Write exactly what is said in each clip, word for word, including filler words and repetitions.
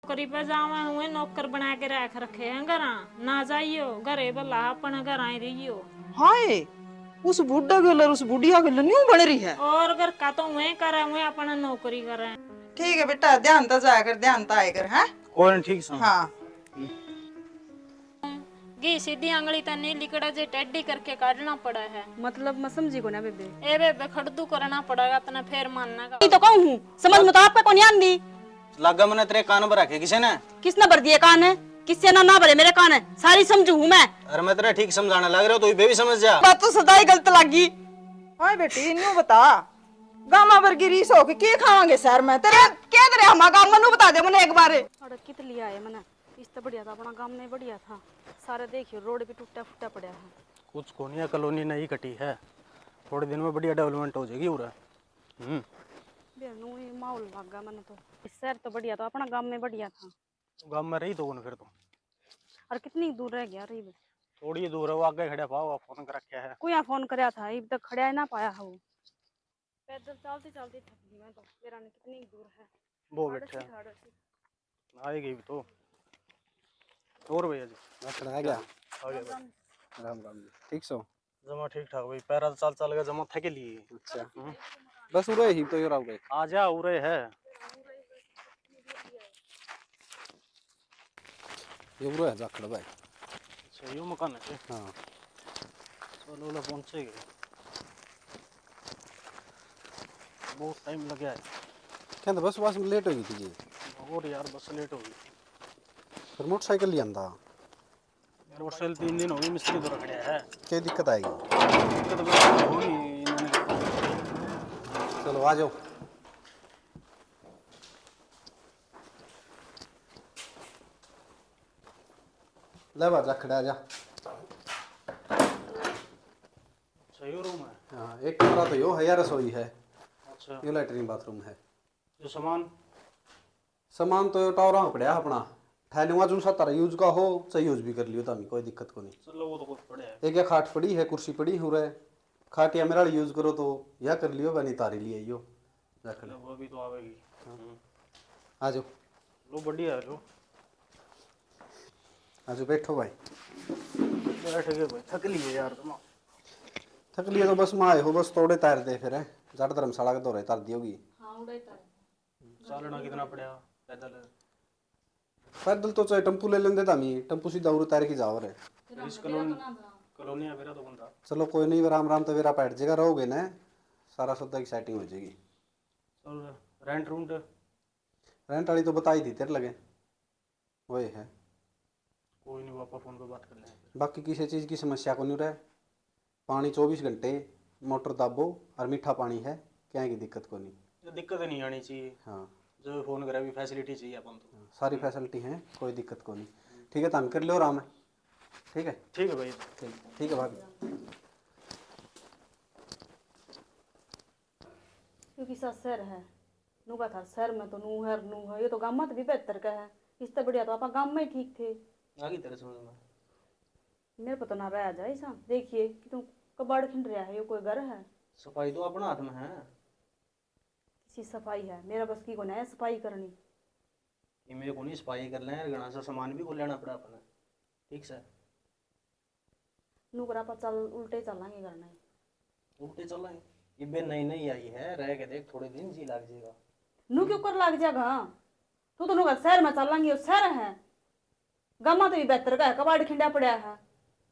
नौकरी पे जावा हुए, नौकर बना के रख रखे हैं घरा। ना जाइयो घरे, भला अपन घरा ही रहियो। हाय, उस बूढ़ा गल और उस बुढ़िया गल न्यू बन रही है। और घर का तो हुए करे हुए, अपन नौकरी करे। ठीक है बेटा, ध्यान तो जाया कर, ध्यान तो आया कर, हैं? कोई नहीं, ठीक से। हाँ। घी सीधी आंगली तै नहीं लिकड़ा जे, टेढ़ी करके काढ़ना पड़ा है। मतलब, मैं समझी कोना बेबे। ए बेबे, खड़दू करना पड़ेगा तने, फेर मानना का। ये तो कहूँ हूँ, समझ में तो आपका कोनी आंदी। लागा मने तेरे कान भर रखे किसे ने? किसने भर दिए कान? किससे ना, ना भरे मेरे कान, सारी समझू हूँ मैं। अरे, मैं तेरे ठीक समझाने लग रहा हूँ, तू इबे भी समझ जा। बात तो सदा ही गलत लागी। ओए बेटी, न्यू बता, गामा वर्गी रीस हो के के खावांगे शहर में? तेरे के तेरे हमा गाम में, न्यू बता दे मने एक बार। अरे, कित लिया है मने? इससे बढ़िया तो अपना गाम में बढ़िया था। सारे देखियो, रोड भी टूटा फूटा पड़ा है। कुछ कोनी, कॉलोनी नई कटी है, थोड़े दिन में बढ़िया डेवलपमेंट हो जाएगी उरे। हम्म। बेनू, ये माहौल लग गया मने तो। इस शहर तो बढ़िया था, अपना गाम में बढ़िया था। गाम में रही तो कौन फिर तो। और कितनी दूर रह गया रही बे? थोड़ी दूर है, वो आगे खड़ा पाओ, फोन कर रखा है। कोई यहाँ फोन करया था, इब तक खड़ा ही ना पाया है वो। पैदल चलती चलती थक गई मैं तो। मेरा ने कितनी दूर है। वो आड़स बैठा ही है। ठाड़ है। आएगी भी तो। और भैया जी। रखड़ा आ गया। आ गया भाई। राम राम जी, ठीक सो? जमा ठीक ठाक भाई, पैरा तो चाल चाल के जमा थक लिए। अच्छा। हम्म। बस उरे ही तो यो राव भाई। आ जा, उरे है। ये उरे है जाखड़ भाई। अच्छा, यो मकान है? हाँ। चलो, लो पहुंचेगे। बहुत टाइम लग गया है। कहते बस, बस लेट हो गई थी जी। और यार, बस लेट हो गई। फिर मोटरसाइकिल ले आंदा। मोटरसाइकिल तीन दिन हो गए मिस्त्री पर खड़ा है। क्या दिक्कत आएगी? दिक्कत बस होगी इन्होंने। चलो, आ जाओ। ले बाहर जा, खड़ा आ जा। सही रूम है। हाँ, एक कमरा तो यो है, या रसोई है। अच्छा। यो लैट्रिन बाथरूम है। जो सामान? सामान तो यो टावरा में पड़ा है अपना। ठा लूंगा, जो सा तारा यूज का हो, चाहे यूज भी कर लियो, तामी कोई दिक्कत को नहीं। चलो, वो तो कुछ पड़ा है। एक या खाट पड़ी है, कुर्सी पड़ी हो रहा है। खाट या मेरा यूज करो तो या कर लियो, बनी तारी लिए यो। रख ले। चलो, वो भी तो आवेगी। हाँ। हम्म। आ जाओ। लो, बढ़िया है, लो। आ जाओ, बैठो भाई। बैठ गए भाई, थक लिए यार तुम। थक लिए तो बस मैं आए हो, बस तोड़े तार दे फिर, हैं? जाट धर्मशाला के दौरे तार दी होगी। हाँ, उड़े तार। चालना कितना पड़ा पैदल? पैदल तो चाहे टेम्पू ले लेंदे तामी, टेम्पू सीधा उरे तार की जाओ रे। फिर हम इस तेरा कॉलोनी, तो ना था। कॉलोनी है मेरा तो बंदा। चलो कोई नहीं, राम राम तो मेरा बैठ जाएगा, रहोगे ना, सारा सौदा की सेटिंग हो जाएगी। और रेंट रूंट? रेंट वाली तो बता ही दी तेरे लगे, वही है। कोई नहीं, पापा फोन पे बात कर लेंगे। बाकी किसी चीज़ की समस्या को नहीं रहे, पानी चौबीस घंटे मोटर दाबो और मीठा पानी है, क्या की दिक्कत को नहीं। ये दिक्कत नहीं आनी चाहिए। हाँ। जो फोन करे भी फैसिलिटी चाहिए अपन तो। हाँ, सारी फैसिलिटी है, कोई दिक्कत को नहीं। ठीक है, तो हम कर लो आराम है। ठीक है। ठीक है भाई। ठीक, ठीक है भाभी। क्योंकि सा शहर है, नू का थार शहर में तो नू है, नू है, ये तो गामा तो भी बेहतर का है। इससे बढ़िया तो आपा गाम में ही ठीक थे। आ गई तेरे समझ में? मेरे पता ना रह जाए सा। देखिए कि तू कबाड़ खिंड रहा है, ये कोई घर है? सफाई तो अपना हाथ में है। किसी सफाई है, मेरा बस की कोना है सफाई करनी। ये मेरे को नहीं सफाई कर लें, घना सा सामान भी को लेना पड़ा अपने। ठीक से। नू करा, आपा चल, उल्टे चलांगे घर नहीं। उल्टे चलांगे? ये बे नई नई आई है, रह के देख, थोड़े दिन जी लग जाएगा। नू क्यों कर लग जाएगा? तू तो नू कर शहर में चलांगे, शहर है। गामा तो ये बेहतर का है, कबाड़ खिंडा पड़ा है।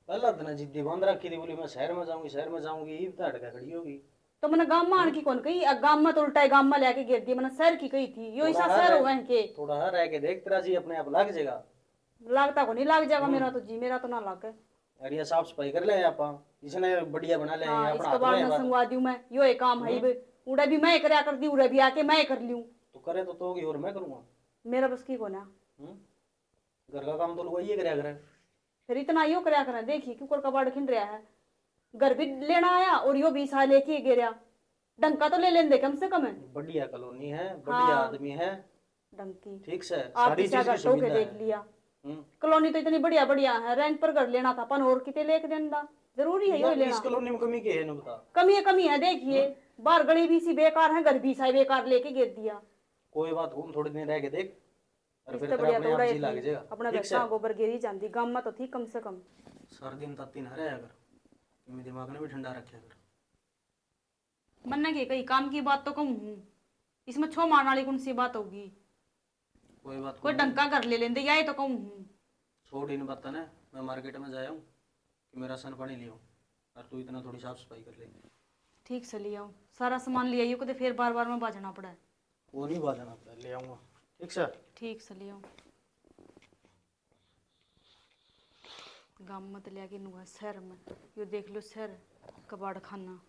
पहला दिन जिद्दी बांध रखी थी, बोली, "मैं शहर में जाऊंगी, शहर में जाऊंगी," इब तो हट के खड़ी होगी। तो मैंने गामा आन की कौन कही, आ गामा तो उल्टा ही गामा लेके गिर दी, मैंने शहर की कही थी, यो थोड़ा इसा सा शहर रह, होगा इनके। थोड़ा सा रह के देख, तेरा जी अपने आप लग जाएगा। लगता को नहीं लग जाएगा। हम्म। मेरा तो जी, मेरा तो ना लगे। अरे, साफ सफाई कर ले आपा, इसने बढ़िया बना ले, हाँ, अपना इसके हाथ बाद में में बात। संगवा दूं मैं, यो एक काम है। हम्म। इब उड़े भी मैं करया कर दी, उड़े भी आके मैं कर लूं। तो करे तो, तो होगी और मैं करूंगा। मेरा बस की कोना। हम्म। घर का काम तो लुगाई ये करया करे। फिर इतना यो करया करे, देखिए क्यों कर कबाड़ खिंड रहा है। घर भी लेना आया और यो भी सा लेके गिरया। डंका तो ले लेंदे कम से कम। बढ़िया कॉलोनी है, बढ़िया हाँ। आदमी है। डंकी। ठीक से, आप सारी इसे चीज की घर तो के सुविधा देख है। लिया। हम्म। कॉलोनी तो इतनी बढ़िया बढ़िया है, रेंट पर घर लेना था अपन, और किते लेके देंदा। जरूरी है यो इस लेना। कॉलोनी में कमी के है ना बता? कमी है, कमी है, देखिए। हम्म। बाहर गली भी सी बेकार है, घर भी सा बेकार लेके गिर दिया। कोई बात, घूम थोड़े दिन रह के देख। और फिर तेरा अपने आप जी लाग जाएगा। अपना घर का गोबर गेरी जांदी, गाम में तो थी कम से कम। सारा दिन ताती ना रहा कर, मैं दिमाग ने भी ठंडा रखा कर। मन्ने के कई काम की बात तो कहूँ हूँ, इसमें छो मारने वाली कौन सी बात होगी? कोई बात कोई नहीं। ढंग का घर ले लेंदे, या ही तो कहूँ हूँ। छोड़ इन बातों ने, मैं मार्केट में जाया हूँ कि मैं राशन पानी ले आऊँ, और तू इतना थोड़ी साफ सफाई कर ले। ठीक से ले आऊँ, सारा सामान ले आइयो, कदे फिर बार बार में बाजना पड़ा है। वो नहीं बाजना पड़ा, ले आऊँगा। ठीक से? ठीक से ले आऊँ। गाम मत लिया के नुआ शहर में, यो देख लो शहर कबाड़ खाना।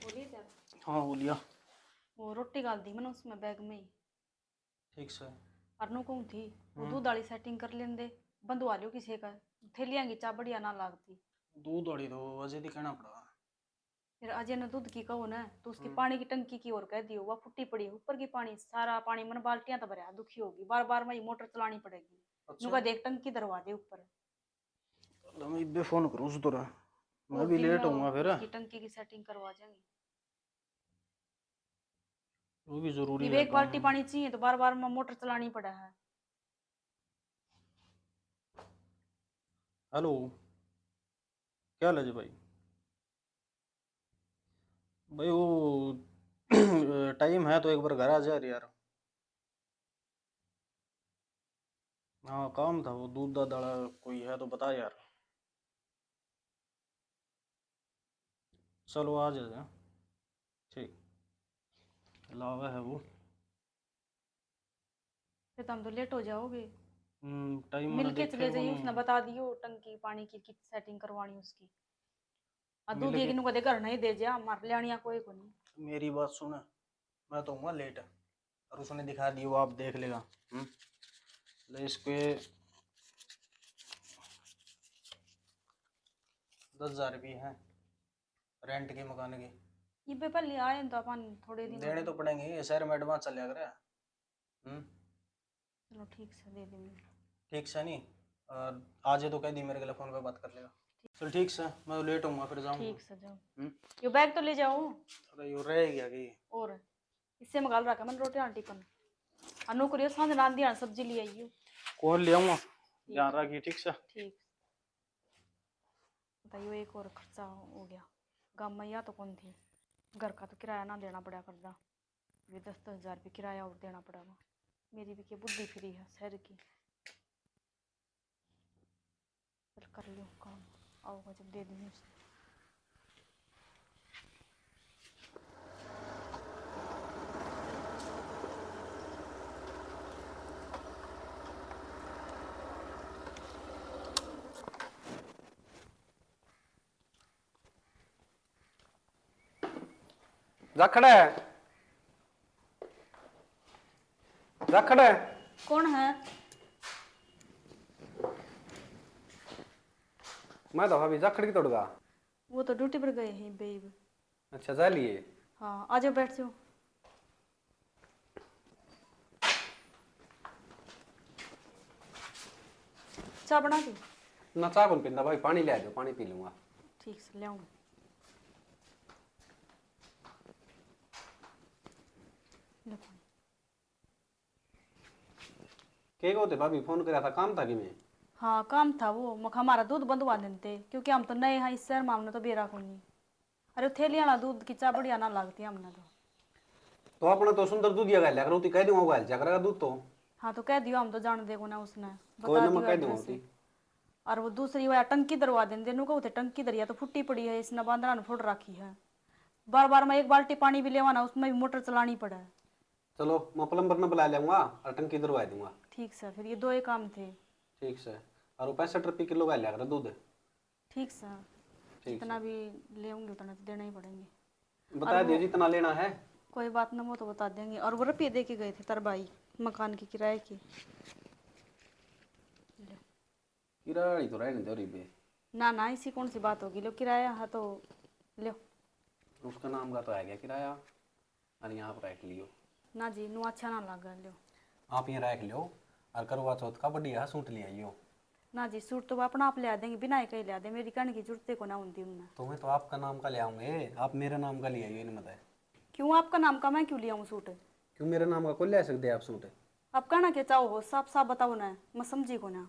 बोलिए सर। हाँ, बोलिया। वो रोटी डाल दी मैंने उसमें, बैग में ही। ठीक सै। अर न्यू कहूँ थी, वो हम्म। दूध वाली सेटिंग कर लेंदे, बंधवा लियो किसी का, थैलियां की चा बढ़िया ना लागती। दूध वाली तो अजय दी कहना पड़ा। फिर अजय ने दूध की कहो ना, तो उसकी हम्म। पानी की टंकी की और कह दियो, वह फुटी पड़ी है, ऊपर की पानी, सारा पानी मन बाल्टियां तो भरया, दुखी होगी, बार बार में ये मोटर चलानी पड़ेगी। अच्छा। नुका देख, टंकी धरवा दे ऊपर। तो मैं इब्बे फोन करूँ उस तरह, मैं और भी फिर लेट मैं होऊंगा फिर। उसकी टंकी की सेटिंग करवा जाएंगे। वो भी जरूरी है एक काम। बाल्टी पानी चाहिए तो बार बार में मोटर चलानी पड़ा है। हेलो, क्या हाल है जी भाई? भाई वो टाइम है तो एक बार घर आ जा यार। हाँ, काम था वो दूध दाद वाला, कोई है तो बता यार। चलो आ जा। ठीक, लावा है वो। फिर तुम तो लेट हो जाओगे। हम्म, टाइम मिल के चले जाइए, उसने बता दियो टंकी पानी की कित सेटिंग करवानी उसकी। आ दूध एक नु कदे घर नहीं दे जा, मार लियानिया कोई कोनी। मेरी बात सुन, मैं तो हूँ लेट, और उसने दिखा दियो, आप देख लेगा। हम्म, ले इसके दस हजार रुपये हैं रेंट के मकान के। इबे पहले आए तो अपन थोड़े दिन देने तो पड़ेंगे, शहर में एडवांस चल जाएगा। हम्म। चलो ठीक से दे देंगे। ठीक से नहीं, और आज ये तो कह दी मेरे के फोन पे बात कर लेगा। चल ठीक से, मैं तो लेट होऊंगा फिर जाऊंगा। ठीक से जाओ। हम्म। यो बैग तो ले जाओ। अरे यो रह गया कि? और इससे मंगा रखा मैंने रोटी आंटी पन। अनु करियो सांझ रांधी आन सब्जी ले आइयो। कौन ले आऊंगा? ध्यान रखिए ठीक से। ठीक। बताइयो एक और खर्चा हो गया। गाम में या तो कौन थी, घर का तो किराया ना देना पड़ा करदा। वे दस दस हजार भी किराया और देना पड़ेगा। मेरी भी के बुद्धि फिरी है शहर की। चल कर लो काम, आओगा जब दे दूंगी उसने। जा खड़ा है, जा खड़ा है। कौन है? मैं तो भाभी जाखड़ की तोड़गा। वो तो ड्यूटी पर गए हैं बेब। अच्छा, जा लिए? हाँ, आ जाओ, बैठ जाओ। चाय बना दी? ना, चाय कौन पींदा भाई, पानी ले आ जाओ, पानी पी लूंगा। ठीक से ले आऊँ। लो पानी। के होते भाभी, फोन करा था, काम था कि मैं? हाँ, काम था वो, मखा हमारा दूध बंधवा देते, क्योंकि हम तो नए हैं इस शहर में, हमने तो बेरा कोनी। अरे, वो थैली वाला दूध की चा बढ़िया ना लगती हमने तो। तो अपने तो सुंदर दूध या गाल लिया करो, उती कह दूंगा, गाल जा करेगा दूध तो। हाँ, तो कह दियो, हम तो जान दे कोना उसने, कोई बता ना, मैं दियो कह दूंगा address। उती। और वो दूसरी वो टंकी दरवा देंदे, नु कहते टंकी दरिया तो फुटी पड़ी है, इसने बांदरा ने फोड़ रखी है। बार बार मैं एक बाल्टी पानी भी लेवा ना, उसमें भी मोटर चलानी पड़े। चलो, मैं plumber ने बुला लूंगा और टंकी दरवा दूंगा। ठीक सर, फिर ये दो ही काम थे। ठीक सर। और वो पैंसठ रुपये किलो का लिया करो दूध। ठीक सर। ठीक जितना सर। भी लेंगे उतना तो देना ही पड़ेंगे। बता और दियो वो जितना लेना है। कोई बात ना, वो तो बता देंगे। और वो रुपये दे के गए थे तेरे भाई मकान के किराए के। ले। किराया ही तो रहने दो रिबे। ना ना, इसी कौन सी बात होगी, लो किराया है तो लो। उसका नाम का तो आ गया किराया। और यहाँ आप रख लियो। ना जी, नु अच्छा ना लगा, लो। आप ये रख लो। और करवा चौथ का बढ़िया सूट ले आइयो। ना जी, सूट तो वो अपना आप ले आ देंगे, बिना ही कहीं ले आ दे, मेरी कहने की जरूरत को ना होती उनने। तो मैं तो आपका नाम का ले आऊंगे, आप मेरे नाम का ले आइयो इनमें तै। क्यों आपका नाम का मैं क्यों ले आऊँ सूट? क्यों मेरे नाम का कोई ले आ सकते आप सूट? आप कहना क्या चाहो हो, साफ साफ बताओ ना, मैं समझी को ना।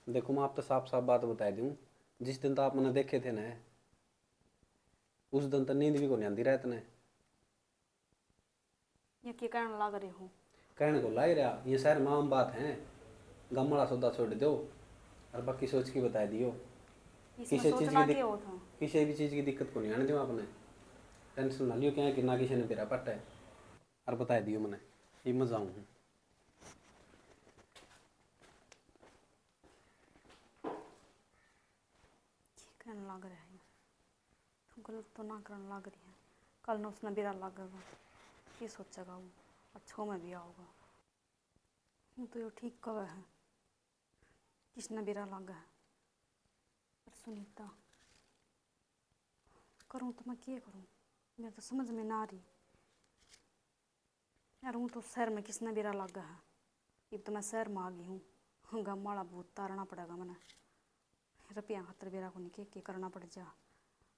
देखो, मैं आप तो साफ साफ बात बता दूँ, जिस दिन तो आप मैंने देखे थे ना, उस दिन तो नींद भी को नहीं आती रात ने। ये क्या कहने लग रहे हो? कहने को लाग रहा, ये शहर में आम बात है, गाम वाला सौदा छोड़ दो और बाकी सोच के बता दियो। इसमें किसी चीज सोचना की दिक-, क्या हो था? किसी भी चीज की दिक्कत को नहीं आने दो आपने। टेंशन ना लियो, क्या कि ना किसी ने बेरा पट है। और बता दियो मैंने, ये मैं जाऊँ हूँ। क्या कहने लग रहा है? तू गलत तो ना करने लग रही है। कल ने उसने बेरा लागेगा, के सोचेगा वो, अच्छो में भी आओगा। हूँ तो यो ठीक कवे है, किसने बेरा लागे है। पर सुनीता, करूँ तो मैं के करूँ, मेरे तो समझ में ना आ रही। यार, हूँ तो शहर में किसने बेरा लागे है। इब तो मैं शहर में आ गई हूँ, गाम वाला भूत तारना पड़ेगा मने। रुपया खातर बेरा को नहीं, के, के करना पड़ जा।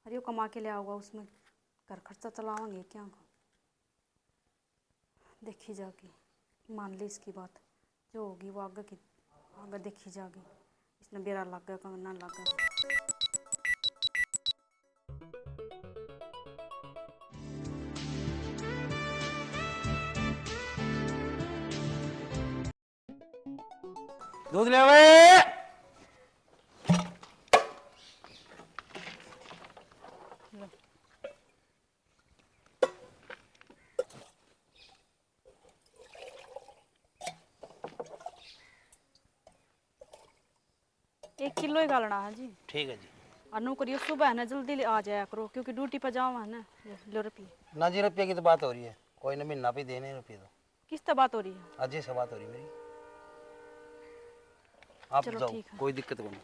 अरे, यो कमा के ले आओगा, उसमें घर खर्चा चलावांगे क्या को? देखी जागी, मान ली इसकी बात, जो होगी वो आगे की, आगे देखी जागी। इसने बेरा लग गया, कहाँ ना लग गया। दूध ले आवे। एक किलो ही घालना है जी। ठीक है जी। और नु करियो, सुबह है ना, जल्दी ले आ जाया करो, क्योंकि ड्यूटी पर जाओ है ना। लो रुपये। ना जी, रुपये की तो बात हो रही है, कोई ना, महीना पे देने रुपये तो। किस तरह बात हो रही है? अजय से बात हो रही मेरी। आप चलो, जाओ, ठीक है। कोई दिक्कत नहीं।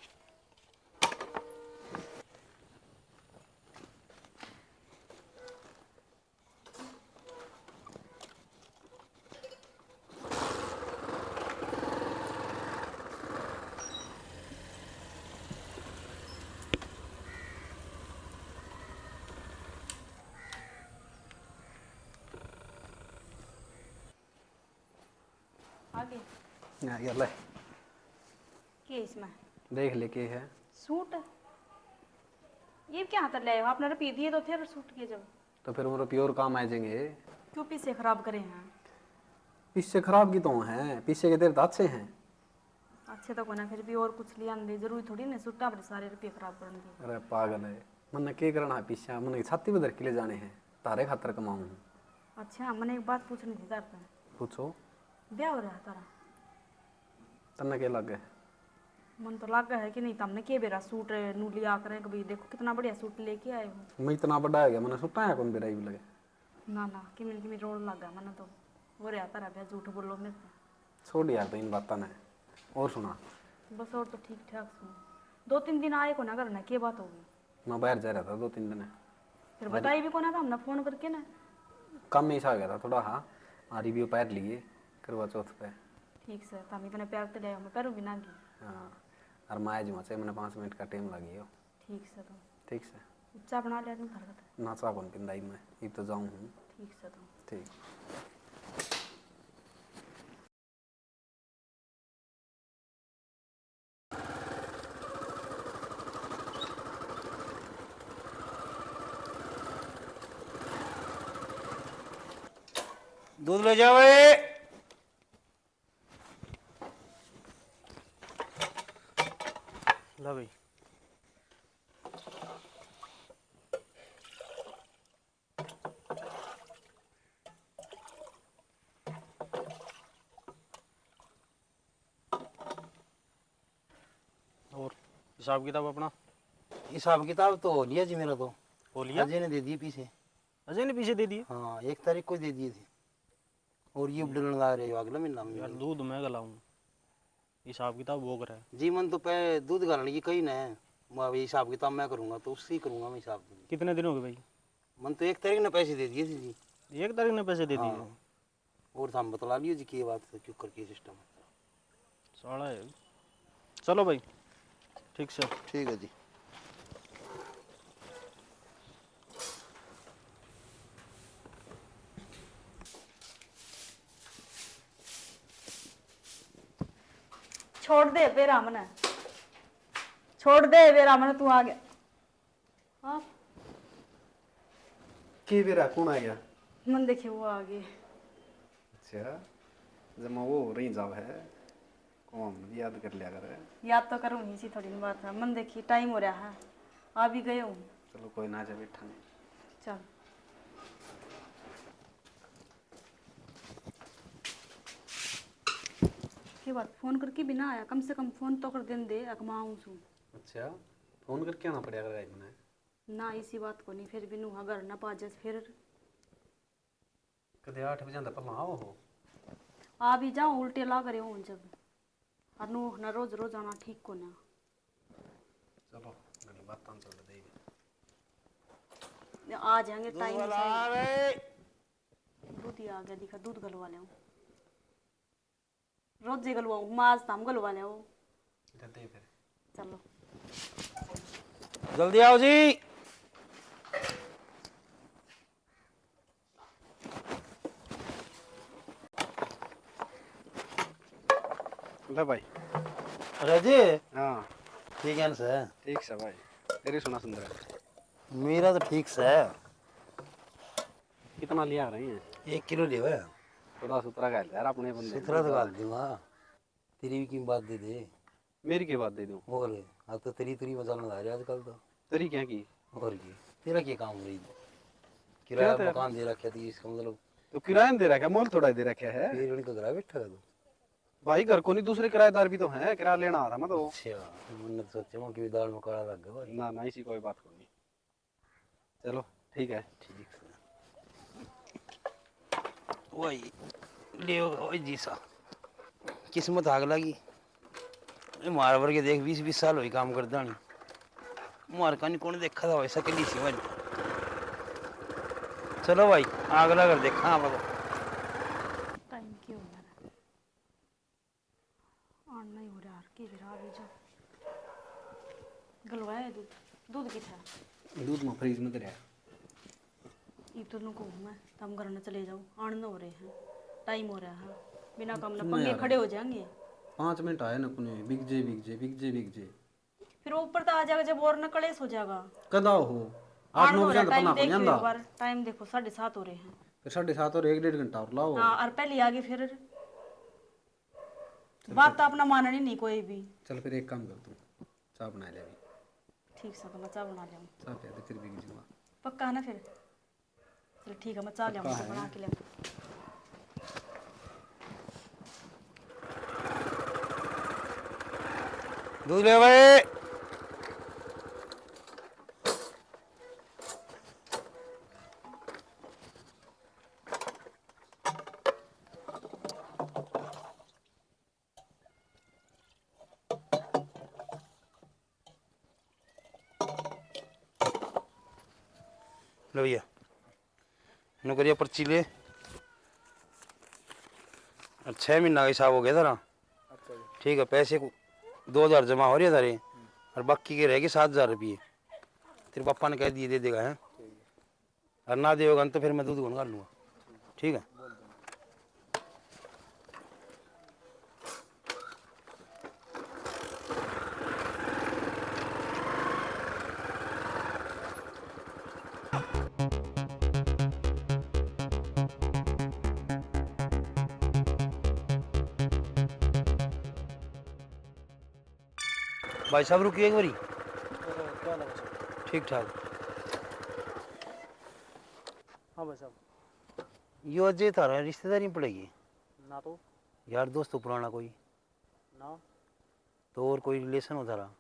आगे। आ गया, ले। के इसमें? देख ले, के है। सूट? ये क्या हाथ ले आए हो? आपने रुपये दिए तो थे, फिर सूट के जब। तो फिर वो रुपये और काम आ जाएंगे। क्यों पीसे खराब करे हैं? पीसे खराब की तो हैं, पीसे के तेरे तो अच्छे हैं। अच्छे तो कोना, फिर भी और कुछ लिया दे, जरूरी थोड़ी ना सूटा पर सारे रुपये खराब करन दे। अरे पागल है, मन्ने के करना है पीसा, मन्ने छाती पे धर के ले जाने हैं, तारे खातर कमाऊं हूँ। अच्छा, मन्ने एक बात पूछनी थी तार पे। पूछो। ब्याह हो रहा तारा? तन्ने के लगे? मन तो लगे है कि नहीं, तमने के बेरा सूट नू लिया करें, कभी देखो कितना बढ़िया सूट लेके आए हो। मैं इतना बड़ा हो गया, मन्ने सूटा है कौन बेरा ही लगे? ना ना, किमिन किमिन रोल लगा मन्ने तो। हो रहा तारा ब्याह, झूठ बोलो मेरे पे। छोड़ यार, तो इन बातां ने। और सुना? बस और तो ठीक ठाक सुन। दो तीन दिन आए को ना करना, के बात होगी? मैं बाहर जा रहा था दो तीन दिन। फिर बताई भी कोना था हमने फोन करके ना। काम ऐसा हो गया था थोड़ा, हाँ। आ रिव्यू पैर लिए करवा चौथ पे। ठीक सर, तो हम इतने प्यार तो ले, मैं पैरों भी ना गई। हाँ, और मैं आज वहाँ से मैंने पाँच मिनट का टाइम लगी हो। ठीक सै तो। ठीक सै। चाह बना लिया तुम घर का? ना, चाह कौन पींदा ही मैं, इब तो जाऊँ हूँ। ठीक सै तो। ठीक। दूध ले जावे। ला भाई। और हिसाब किताब अपना? हिसाब किताब तो हो लिया जी मेरा तो। हो लिया? अजय ने दे दिए पीसे। अजय ने पीसे दे दिए? हाँ, एक तारीख को दे दिए थे। और ये डलन ला रहे हो अगला महीना में। यार, दूध मैं गलाऊं, हिसाब किताब वो करे। जी, मन तो पे दूध घालने की कही ना है, मैं अभी हिसाब किताब मैं करूंगा, तो उससे ही करूंगा मैं हिसाब। कितने दिन हो गए भाई? मन तो एक तारीख ने पैसे दे दिए थे जी। एक तारीख ने पैसे दे दिए? हाँ। और हम बतला लियो जी, की बात है, क्यों कर, की सिस्टम है। साला है। चलो भाई, ठीक से। ठीक है जी। छोड़ दे बेरा मने, छोड़ दे बेरा मने, तू आ गया। हाँ। के बेरा, कौन आ गया? मन देखे वो आ गए। अच्छा, जमा वो हो रही जाव है, कौन याद कर लिया करे। याद तो करूँ ही सी, थोड़ी बात है। मन देखी टाइम हो रहा है, आ भी गए हूँ। चलो कोई ना, जा बैठा नहीं। चल। के बात, फोन करके भी ना आया, कम से कम फोन तो कर देन दे, अकमा आऊँ सूं। अच्छा, फोन करके आना पड़ा करे मने। ना, इसी बात को नहीं, फिर भी नूहा घर ना पाजस फिर। कदे आठ बजे तो पहला आओ हो। आ भी जाओ, उल्टे ला करे हो जब। और नूह ना रोज रोज आना ठीक को ना। चलो, घणी बात तो चल दे। आ जाएंगे दूध टाइम वाला से। आ रे। दूध ही आ गया, दिखा, दूध गलवा ले। रोजे गलवाऊं, माज ताम गलवा ले। दे दे फिर। चलो। जल्दी आओ जी। ले भाई। अरे जी। हाँ। ठीक है सर। ठीक से भाई। तेरी सुना सुंदर। मेरा तो ठीक से। कितना लिया रहे हैं? एक किलो लेवे। थोड़ा सुथरा घाल यार अपने बंदे। सुथरा तो घाल दूंगा। तेरी भी कीमत दे दे। मेरी के बात दे दूं? और अब तो तेरी तेरी मजाल में आ रहे आजकल तो। तेरी क्या की? और की? तेरा क्या काम रही? किराया क्या तेरा? मकान दे रखा थी, इसका मतलब? तो किराया दे रखा, मोल थोड़ा दे रखा है। फिर उनका घर बैठा है तो। भाई, घर को नहीं, दूसरे किराएदार भी तो हैं, किराया लेना आ रहा मैं तो। अच्छा, मैंने तो सोचा मैं कि दाल में काला लग गया भाई। ना ना, इसी कोई बात को नहीं। चलो ठीक है। ठीक है। वही लियो, वही जी सा। किस्मत आग लगी। ये मार वर्गे देख, बीस बीस साल हुई काम करदा नहीं। मार का नहीं कौन देखा था वैसा कली सी वाली। चलो भाई, आग लगा कर देखा आप। टाइम क्यों हो रहा है? आना ही हो रहा, हर के फिर आ भी जा। गलवाया है दूध, दूध की था? दूध मैं फ्रिज में धरया। इब तो नु कहूँ मैं, तम घर न चले जाओ, आन न हो रहे हैं, टाइम हो रहा है, बिना काम ना कितना पंगे यार खड़े है? हो जाएंगे। पाँच मिनट आए ना कुने, बिक जे, बिक जे, बिक जे, बिक जे। फिर वो ऊपर तो आ जाएगा जब और न कलेश हो जाएगा। कदा हो? आठ आन नौ हो बजे रहा, तो टाइम पन्ना देख लो आंदा। एक बार, टाइम देखो, साढ़े सात हो रहे हैं। फिर साढ़े सात और एक डेढ़ घंटा और लाओ। हाँ, और पहले आगे फिर चल बात फिर। तो अपना माननी नहीं कोई भी। चल फिर एक काम कर तू, चाय बना ले अभी। ठीक सा, तो मैं चाय बना ले। चाय पिया दे, फिर भी जाऊंगा। पक्का है ना फिर? चल ठीक है, मैं चाय ले पक्का आऊंगी, है। बना के ले। दूध ले भाई। लो भैया, नौकरिया पर्ची ले। और छः महीना का हिसाब हो गया थारा। अच्छा जी। ठीक है, पैसे को दो हज़ार जमा हो रहे थारे, और बाकी के रह गए सात हज़ार रुपये। तेरे पापा ने कह दिए दे देगा, हैं? ठीक है। और ना देगा तो फिर मैं दूध कौन कर लूँगा। ठीक है। भाई साहब, रुकिए एक बारी। और क्या लगा सर? ठीक ठाक। हाँ भाई साहब। यो अजय थारा रिश्तेदारी में पड़ेगी? ना तो। यार दोस्त हो पुराना कोई? ना। तो और कोई रिलेशन हो थारा?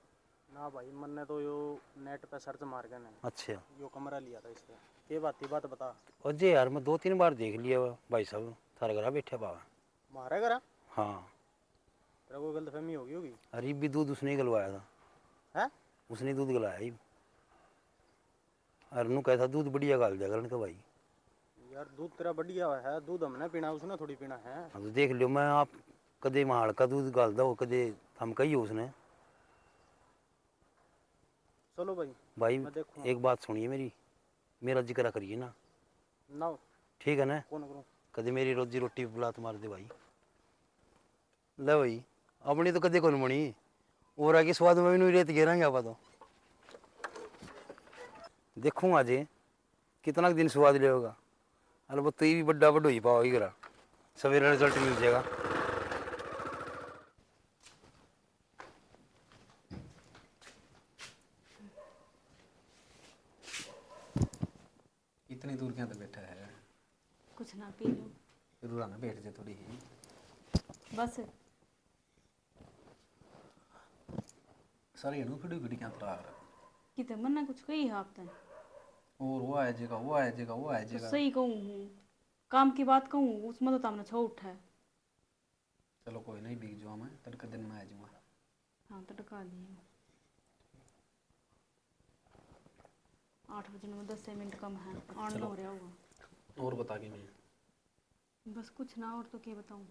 ना भाई, मन्ने तो यो नेट पे सर्च मार के ने अच्छा। यो कमरा लिया था इससे। के बात थी, बात बता। अजय यार, मैं दो तीन बार देख लिया भाई साहब, थारे घर बैठा पावा। मारे घर? हाँ। तेरा कोई गलतफहमी होगी होगी। अरे, भी दूध उसने ही गलवाया था। हैं? उसने ही दूध गलाया ही। अरे, नू कहता दूध बढ़िया गाल दिया करन के भाई। यार, दूध तेरा बढ़िया है, दूध हमने पीना, उसने थोड़ी पीना है। हाँ, तो देख लियो, मैं आप कदे वहाँ हल्का दूध गाल दो, कदे हम कहियो उसने। चलो भाई, भाई, मैं देखूँ। एक बात सुनिए मेरी, मेरा जिक्र करिए ना। ना। ठीक है ना? कौन करूँ? कदे मेरी रोजी रोटी पे लात मार दे भाई। ले भाई, अपनी तो कदे कौन बनी, और आगे स्वाद में भी नहीं रेत घेरांगे आप तो। देखूंगा जे कितना दिन स्वाद लेगा। अलबत्त ये भी बड्डा बड्डो ही पाओ ही करा, सवेरे रिजल्ट मिल जाएगा। इतनी दूर क्या तो बैठा है? कुछ ना, पी लो। जरूर आना, बैठ जा थोड़ी ही। बस। सारी हणू खड़ी खड़ी क्या तरह आ रहा? किते मन्ने कुछ कही है आप तै? और वो आ जाएगा, वो आ जाएगा, वो आ तो जाएगा। सही कहूँ हूँ, काम की बात कहूँ, उसमें तो तामने छो उठा है। चलो कोई नहीं, बिक जाऊँ मैं, तड़के दिन में आ जाऊँगा। हाँ, तड़का आ जाइए। आठ बजने में दस मिनट कम है, आन चलो। हो रहा होगा। और बता के मैं बस कुछ ना, और तो क्या बताऊं?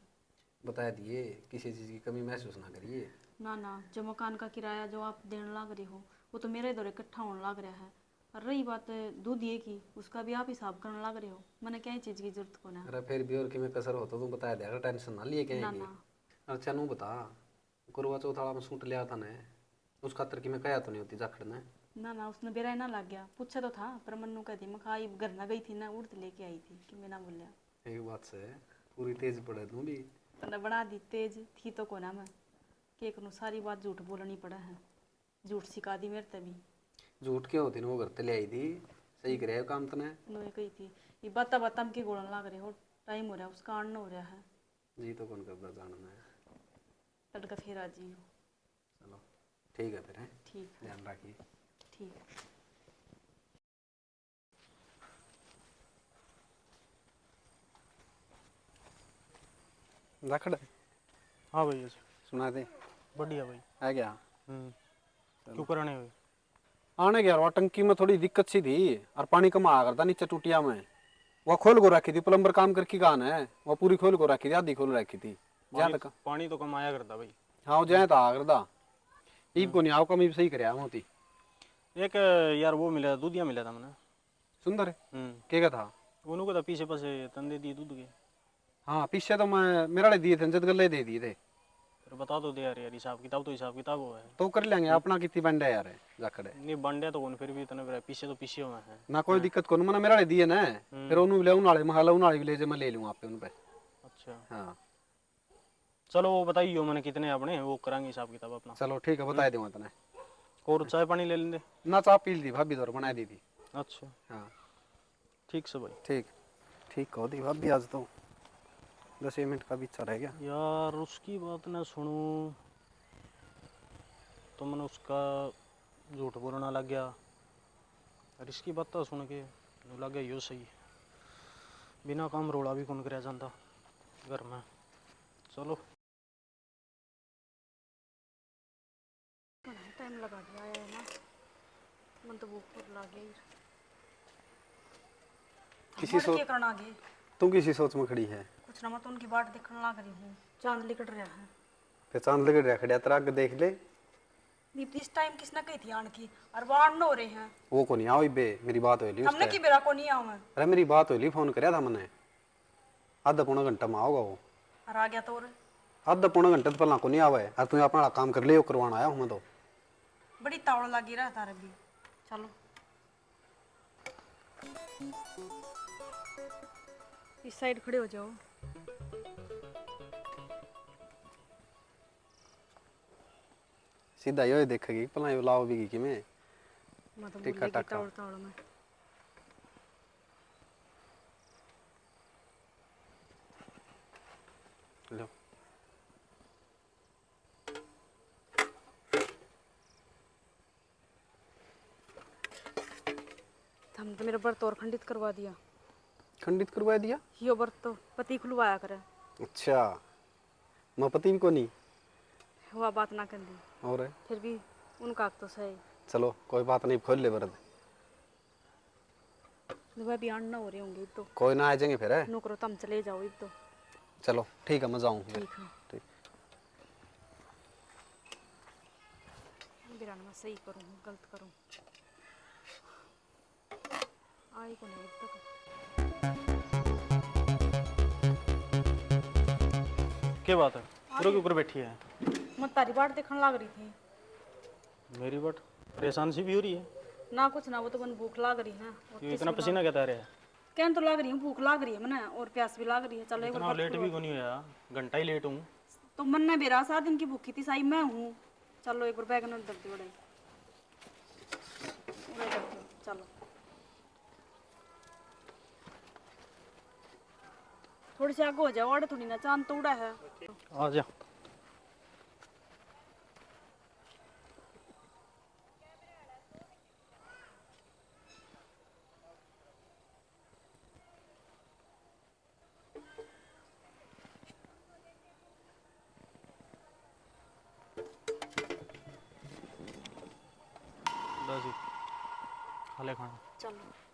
बता दिए, किसी चीज की कमी महसूस ना करिए। ना, ना, जो मकान का किराया जो आप देने लाग रहे हो, वो तो मेरे धोरे इकट्ठा होने लाग रहा है। और रही बात दूधिए की, उसका भी आप हिसाब करने लाग रहे हो। मैंने क्या ही चीज की जरूरत को ना। अरे फिर भी और किमें कसर हो तो तू बता दिया कर, टेंशन ना लिए कहीं ना, भी। ना। अच्छा, नू बता, करवा चौथ वाला में सूट लिया था ने, उस खातर की मैं कहा तो नहीं होती जाखड़ ने। ना, ना, उसने बेरा ही ना लग गया। पूछे तो था, पर मन्नू कहती, मैं कहा, "इब घर ना गई थी ना, उड़त लेके आई थी," कि मैं ना बोलिया। एक बात से, पूरी तेज पड़े तू भी। तने बना दी तेज, थी तो कोना मैं। के करूँ, सारी बात झूठ बोलनी पड़ा है। झूठ सिखा दी मेरे ते भी। झूठ क्या होती ना, वो घर ते ले आई थी, सही करे काम तने। नोए कही थी, ये बाता बाता में के गोलन लाग रहे हो, टाइम हो रहा है, उसका आन हो रहा है। जी तो कौन करता जानना है। तड़का फिर आ जियो। चलो, ठीक है फिर, हैं? ठीक है। ध्यान रखिए। ठीक है। जाखड़। हाँ भैया जी। सुना दे। बढ़िया भाई। है क्या? हम्म। चलो। क्यों कराने हुए? आने के यार, वहाँ टंकी में थोड़ी दिक्कत सी थी और पानी कम आया करता नीचे टूटिया में। वह खोल को रखी थी, प्लम्बर काम करके कहा है, वह पूरी खोल को रखी थी, आधी खोल रखी थी। जहाँ पानी, तक पानी तो कम आया करता भाई। हाँ, वो जहाँ तक आया करता। ईब हम्म। को नहीं आओ, कमी सही करे होती। एक यार वो मिला, दूधिया मिला था मैंने। सुंदर? हम्म। के का था? उन्हों को था पीछे पासे तंदे दिए दूध के। हाँ, पीछे तो मैं मेरे वाले दिए थे, जद गल्ले दे दिए थे। फिर बता दो दे यार, यार, हिसाब किताब तो हिसाब किताब हो है। तो कर लेंगे, हम्म। अपना कितनी बंडे यार, जाखड़ है। नहीं, बंडे तो कौन, फिर भी इतने फिर पीछे तो पीछे हुआ है। ना, कोई हम्म। दिक्कत कौन, मैंने मेरे वाले दिए ना, हम्म। फिर उन्होंने ले, उन्होंने ले लूँ आप पे, उन पे। अच्छा। हाँ। चलो, वो बताइयो मैंने कितने अपने, वो करांगे हिसाब किताब अपना। चलो, ठीक है, बता हम्म। दूंगा तने। और चाय पानी ले लेंदे? ना, चाय पी ली थी भाभी, तो बना दी थी। अच्छा। हाँ। ठीक से भाई। ठीक, ठीक हो दी भाभी, आज तो दस मिनट का पीछा रह गया। यार, उसकी बात ना सुनूं तो मैंने उसका झूठ बोलना लग गया, और इसकी बातें सुन के न्यू लगे यो सही, बिना काम रोला भी कौन करया जाता घर में। चलो। घणा टाइम लगा दिया है ना, मन तो भूख और लाग गई। किसी हम सोच, के करना आगे? तू किसी सोच में खड़ी है? कुछ ना, मैं तो उनकी बाट देखने लाग रही हूँ, चांद लिकड़ रहा है। ते चांद लिकड़ रहा खड़ा, तेरा आगे देख ले। इस टाइम किसने कही थी आन की? और वो आन न हो रहे हैं। वो को नहीं आओ इबे, मेरी बात हो ली हमने उससे। की बेरा को नहीं आवे। अरे मेरी बात हो ली, फोन करया था मैंने। आधा पौना घंटा में आओगा वो। और आ गया तो और? आधा पौना घंटा तो पहला को नहीं आवे। और तू अपना काम कर ले, यो करवाना आया हूँ मैं तो। बड़ी तावड़ लगी रहा थारे भी। चलो। इस साइड खड़े हो जाओ। सीधा यो ही देखेगी, पलाई लाओ भी की में। मैं तो भूल टिक्का गई टाक्का। तावड़ तावड़ में। लो। थम तो मेरा व्रत और खंडित करवा दिया। खंडित करवा दिया? यो व्रत तो पति खुलवाया करे। अच्छा, मैं पति भी कोनी। वो बात ना कर दी। और? फिर भी उनका हक तो सही। चलो, कोई बात नहीं, खोल ले व्रत। वह भी आना हो रहे होंगे इब तो। कोई ना, आ जाएंगे फिर। नुकरो, तुम चले जाओ इब तो। चलो, ठीक है, मैं जाऊँ फिर। ठीक है। ठीक। बिरान मैं सही करूँ, गलत करूँ। आई को नहीं अब तक। क्या बात है? पूरे के ऊपर बैठी है। मैं तारी बाट देखने लाग रही थी। मेरी बाट? परेशान सी भी हो रही है। ना कुछ ना, वो तो मन भूख लाग रही है ना। ये इतना पसीना कहता रहा है? कहन तो लाग रही हूँ, भूख लाग रही है मने और प्यास भी लाग रही है। चलो, एक बार लेट भी कोनी होया, घंटा ही लेट हूँ। तो मन्ने बेरा सात दिन की भूखी थी साई मैं हूँ। चलो, एक बार बैग न धरती बड़े। चलो, थोड़ी सी आगे हो जाओ, आड़े थोड़ी ना, चांद तो उड़ा है। आ जा। लो जी, खा ले खाना। चलो।